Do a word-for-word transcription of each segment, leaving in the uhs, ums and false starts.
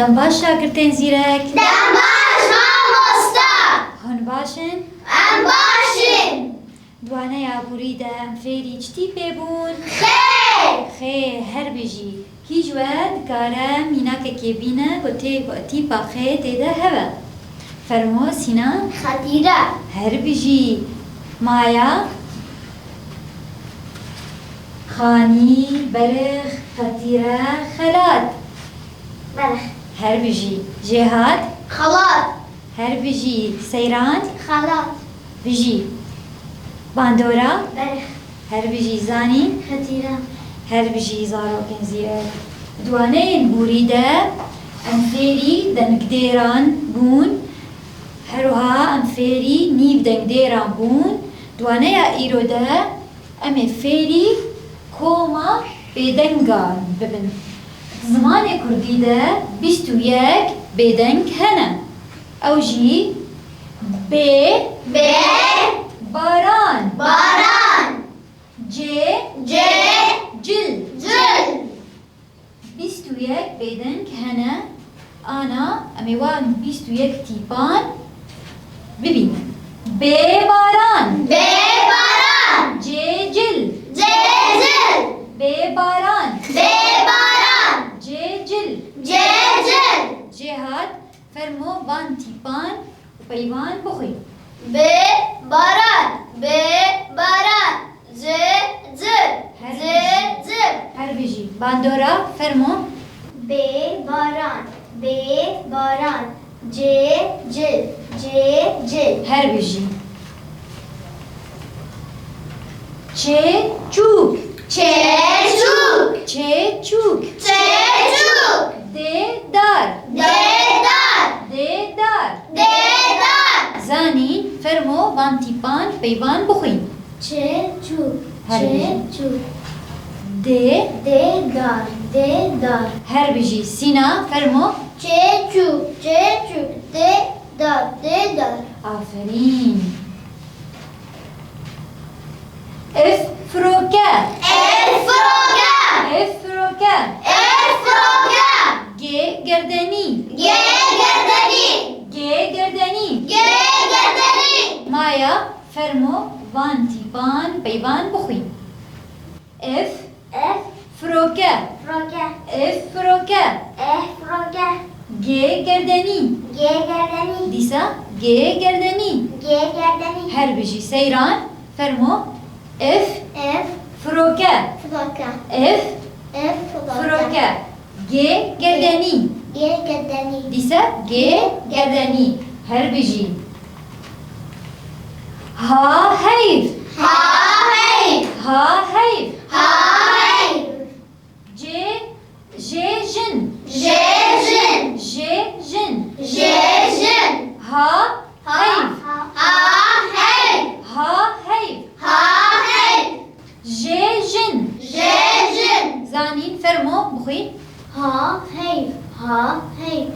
Dem baş şagirtên zîrek. Dem baş mamosta. Hûn baş in? Em baş in. Di waneya borî de em fêrî çi tîpê bûn? Xê. Xê, her bijî. Kî ji we dikare mînakekê bîne ku tê-, tîpa xê tê de hebe? Fermo, Sînan. Xetîre. Her bijî. Maya. Xanî, berix, xetîre, xelat. Berix. Her bijî. Jêhat. Xelat. Her bijî. Seyran. Xelat. Bijî. Bandora. Berix. Her bijî. Zanîn. Xetîre. Her bijî zarokên zîrek. Di waneyên borî de em fêrî dengdêran bûn. Her wiha em fêrî nîv dengdêran bûn. Di waneya îro de em ê fêrî koma bêdengan bibin. Di zimanê kurdî de bîst û yek bêdeng hene. Ew jî: bê, bê, baran, baran, cê, cê, cil, cil. Bîst û yek bêdeng hene. Ana, em ê wan bîst û yek tîpan bibînin. Bê baran. Bê baran. Cê cil. Cê cil. Bê baran. Bê baran. Cê cil. Cê cil. Jêhat, fermo van tîpan û peyvan bixwîn. Bê baran. Bê baran. Cê cil. Her Cê bijî. Cil. Her bijî. Bandora, fermo. Bê baran. Bê baran. Cê cil. Cê cil. Her bijî. Çê çûk. Çê çûk. Çê çûk. Çê çûk. Dê dar. Dê dar. Dê dar. Dê dar. Zanîn, fermo, van tîpan peyvan bixwîn. Çê çûk. Her Çê bijî. Çûk. Dê. Dê dar. Dê dar. Her bijî. Sîna, fermo. Çê çûk. Çê çûk. Dê dar. Dê dar. Aferîn. F firoke. F firoke. F firoke. F firoke. G gerdenî. G gerdenî. G gerdenî. G gerdenî. Maya, fermo, van tîpan peyvan bixwîn. F. F. Firoke. Firoke. F firoke. F firoke. G gerdenî. G gerdenî. Dîsa G gerdenî. G gerdenî. Her bijî. Seyran, fermo. F. F. Firoke. Firoke. F. F firoke. Firoke. G gerdenî. G gerdenî. Dîsa G gerdenî. Her bijî. Ha heyv. Ha heyv. Ha heyv. Ha heyv. Cê, jê jin. Jê jin. Jê jin. Jê jin. Ha heyv. Ha heyv. Ha heyv. Ha heyv. Jê jin. Jê jin. Zanîn, fermo, bixwîn. Ha heyv, ha heyv.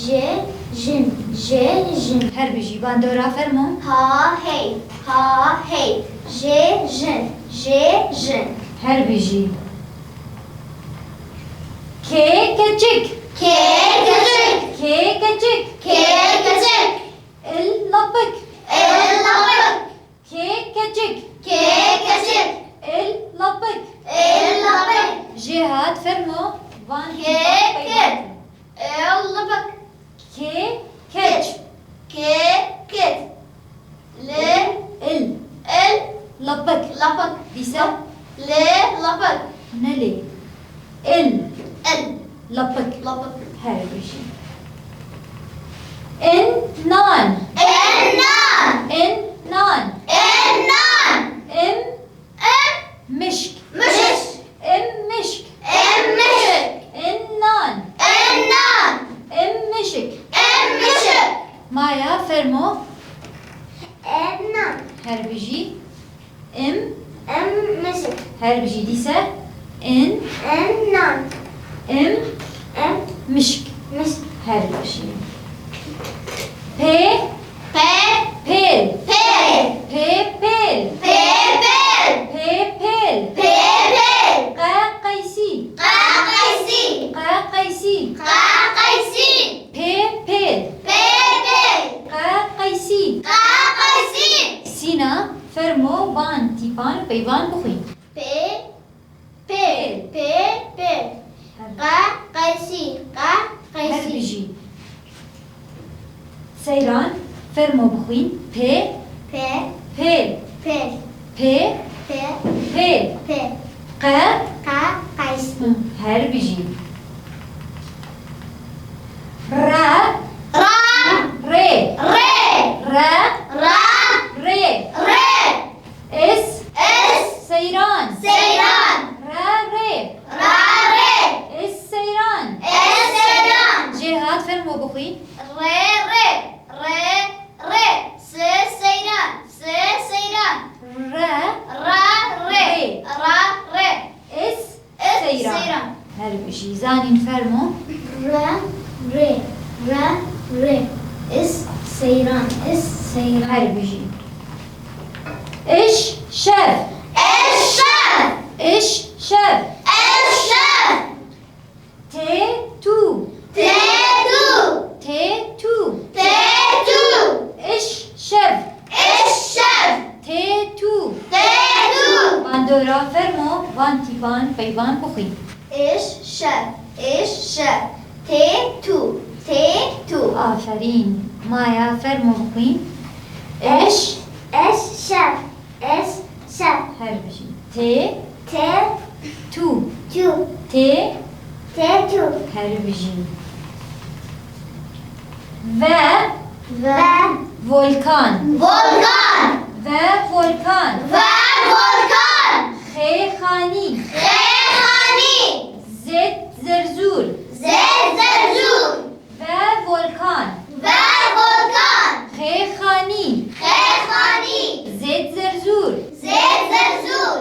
Jê jin, jê jin. Her bijî. Bandora, fermo. Ha heyv, ha heyv. Jê jin, jê jin. Her bijî. Kê keçik. Kê keçik. Kê keçik. Kê keçik. Il lapik. Il lapik. Kê keçik. Kê keçik. Il lapik. Il lapik. Jêhat, fermo, van. Kê kit. Il lapik. Kê keç. Kê kit. Li. Il. Il. Lapik. Lapik. Dîsa. Li lapik. Ne lê. Il. Il. Lapik. Lapik. Her bijî. In nan. In nan. In nan. In nan. Im. Im. Mişk. Mişk. Im mişk. Im mişk. In nan. In nan. Im mişk. Im mişk. Maya, fermo. In nan. Her bijî. Im. Im mişk. Her bijî dîse. In. In nan. Im. Im. Mişk. Mişk. Her bijî. Pê. Pê. Pêl. Pêl. Pê pêl. Pê pêl. Pê pêl. Pê pêl. Qe qeysî. Qe qeysî. Qe qeysî. Qe qeysî. Van, peyvan bixwîn. Pê, pêl, pê, pêl. Her Qe, qeysî, qe, qeysî. Her bijî. Seyran, fermo bixwîn. Pê, Pê, pêl. Pêl. Pê, Pê, pêl. Pê. Qe. Qe, qeysî. Hı, her bijî. Re. Ra. Rê. Rê. Re. Ra. Rê. Rê. Es. Es. Seyran. Seyran. Ra rê. Ra rê. Es seyran. Es seyran. Jêhat, fermo bixwîn. Rê rê. Rê rê. Se seyran. Se seyran. Re. Ra rê. Rê. Ra rê. Es. Es seyran. Seyran. Her bijî. Zanîn, fermo. Re rê. Re rê. Es seyran. Es seyran. Her bijî. Iş, şev. Eşşev. Iş, şev. Eşşev. Tê, tu. Tê, tu. Tê, tu. Tê, tu. Iş, şev. Eşşev. Tê, tu. Tê, tu. Bandora, fermo, van tîpan peyvan bixwîn. Iş, şev. Iş, şev. Tê, tu. Tê, tu. Aferîn. Maya, fermo bixwîn. Iş. Eş, şev. Eş, şev. Her bijî. Tê. Tê. Tu. Tu. Tê. Tê, tu. Her bijî. Ve. Ve. Volkan. Volkan. Ve volkan. Ve volkan. Xê xanî. Xê xanî. Zêd zerzûr. Zêd zerzûr. Ve volkan. Ve volkan. Xê xanî. Xê xanî. Zêd zerzûr. Zêd zerzûr.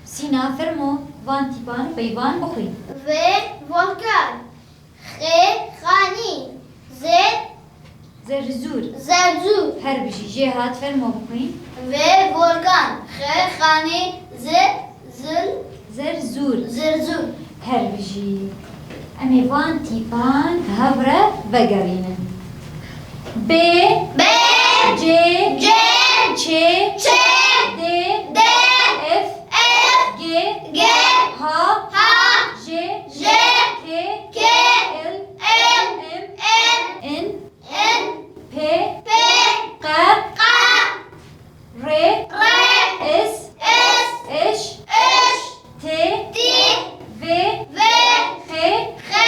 Sîna, fermo, van tîpan peyvan bixwîn. Ve volkan. Xê xanî. Zêd. Zerzûr. Zerzûr. Her bijî. Jêhat, fermo bixwîn. Ve volkan. Xê xanî. Ze, zil. Zerzûr. Zerzûr. Her bijî. Em ê van tîpan hev re vegerînin. Bê. Bê. Cê. Cê. Çê. Çê. Dê. Dê. Ef. Ef. Gê. Gê. Ha. Ha. Jê. Jê. Kê. Kê. El. El. Em. Em. In. In. Pê. Pê. Qe. Qe. Rê. Rê. Es. Es. Eş. Eş. Tê. Tê. Vê. Vê. Xê. Xê.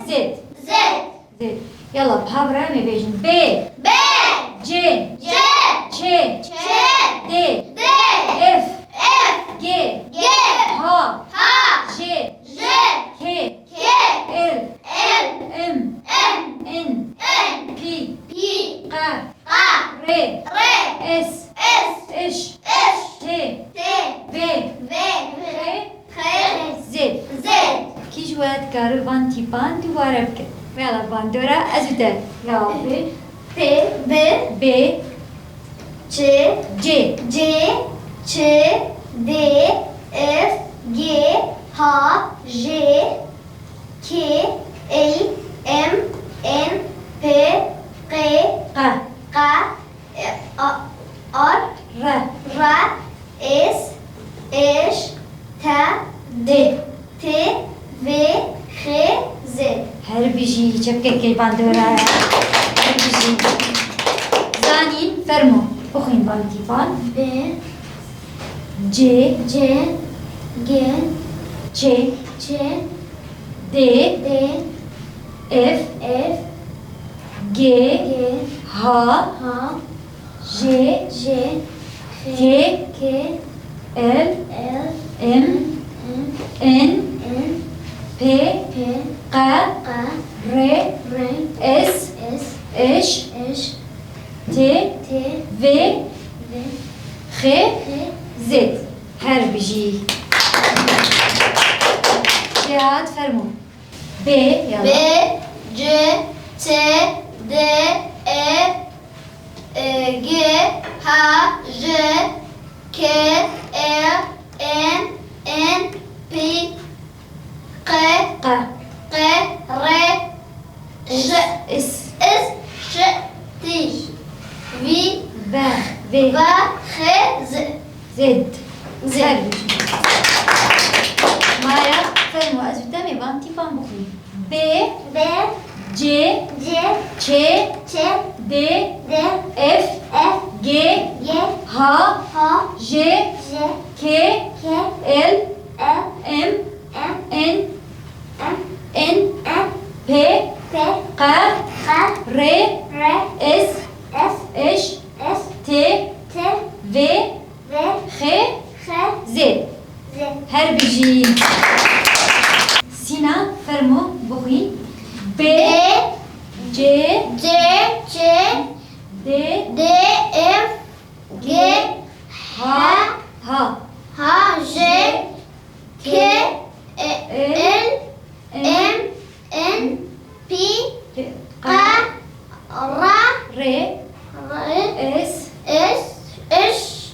Zêd. Zêd. Zêd. Yala, bi hev re em ê bêjin. Bê. Bê. Cê. Cê. Çê. Çê. Dê. Dê. Ef. Ef. Gê. Gê. Ha. Ha. Jê. Jê. Kê. Kê. El. El. Im. Im. In. In. Pî. Pî. Qe. Qe. Rê. Rê. Es. Es. Iş. Iş. Tê. Tê. Vê. Vê. Xê. Xê. Zêd. Zêd. Kî ji we dikare van tîpan dubare bike? Yala bandora, ez û te. Ya, bê. Pê. Bê. Bê. Çê. Cê. Cê. Çê. Dê. Ef. Gê. Ha. Jê. Kê. El. Em. En. Pê. Qê. Qe. Qe. E, a, ar. Re. Re. Es. Eş. Te. Dê. Tê. Vê. Xê. Zê. Her bijî, çepkekê bandora. Her bijî. Zanîn, fermo. Bixwîn van tîpan. Bê. Cê. Cê. Gê. Çê. Çê. Dê. Dê. Ef. Ef. Gê. Gê. Ha. Ha. Jê. Jê. Kê. Kê. El. El. Em. Em. En. En. Pê. Pê. Qe. Qe. Rê. Rê. Es. Es. Eş. Eş. Tê. Tê. Vê. Vê. Xê. Xê. Zêd. Her bijî. Jêhat, fermo. Bê, yala. Bê, cê, çê, dê, e, e, gê, ha, jê, kê, e, en, en, pî, qe, qe, qe, rê, j, is, is, ş, tî, vî, ve, vê, ve, xê, zê. Zêd. Zê. Her bijî. Maya, fermo ez û te em ê van tîpan bixwînin. B, B, C, C, Ç, Ç, D, D, F, F, G, G, H, H, J, J, K, K, L, L, M, M, N, M, N, N, P, P, Q, Q, R, R, S, S, Ş, S, T, T, V, V, X, X, Z. Z. Her bijî. Sîna, fermo, bixwîn. B, B, C, C, C, D, D, F, G, H, H, J, K, L, M, N, P, Q, R, S, Ş,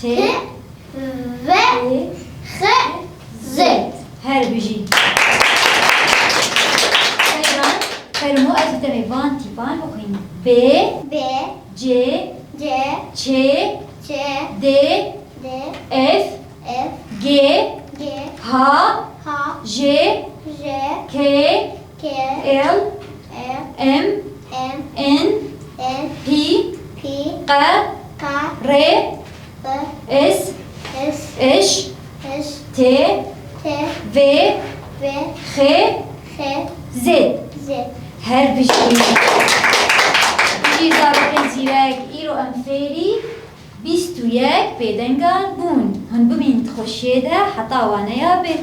T, V, X, Z. Her bijî. Seyran, fermo ez û te em ê van tîpan bixwînin. B, B, C, C, Ç, Ç, D, D, F, F, G, G, H, H, J, J, K, K, L, L, M, M, N, N, P, P, Q, Q, R, R, S, S, Ş, Ş, T, T, V, V, X, X, Z. Z. Her bijî. Bijî zarokên zîrek, îro em fêrî bîst û yek pêdengan bûn. Hûn bimînin di xweşiyê de heta waneya bê.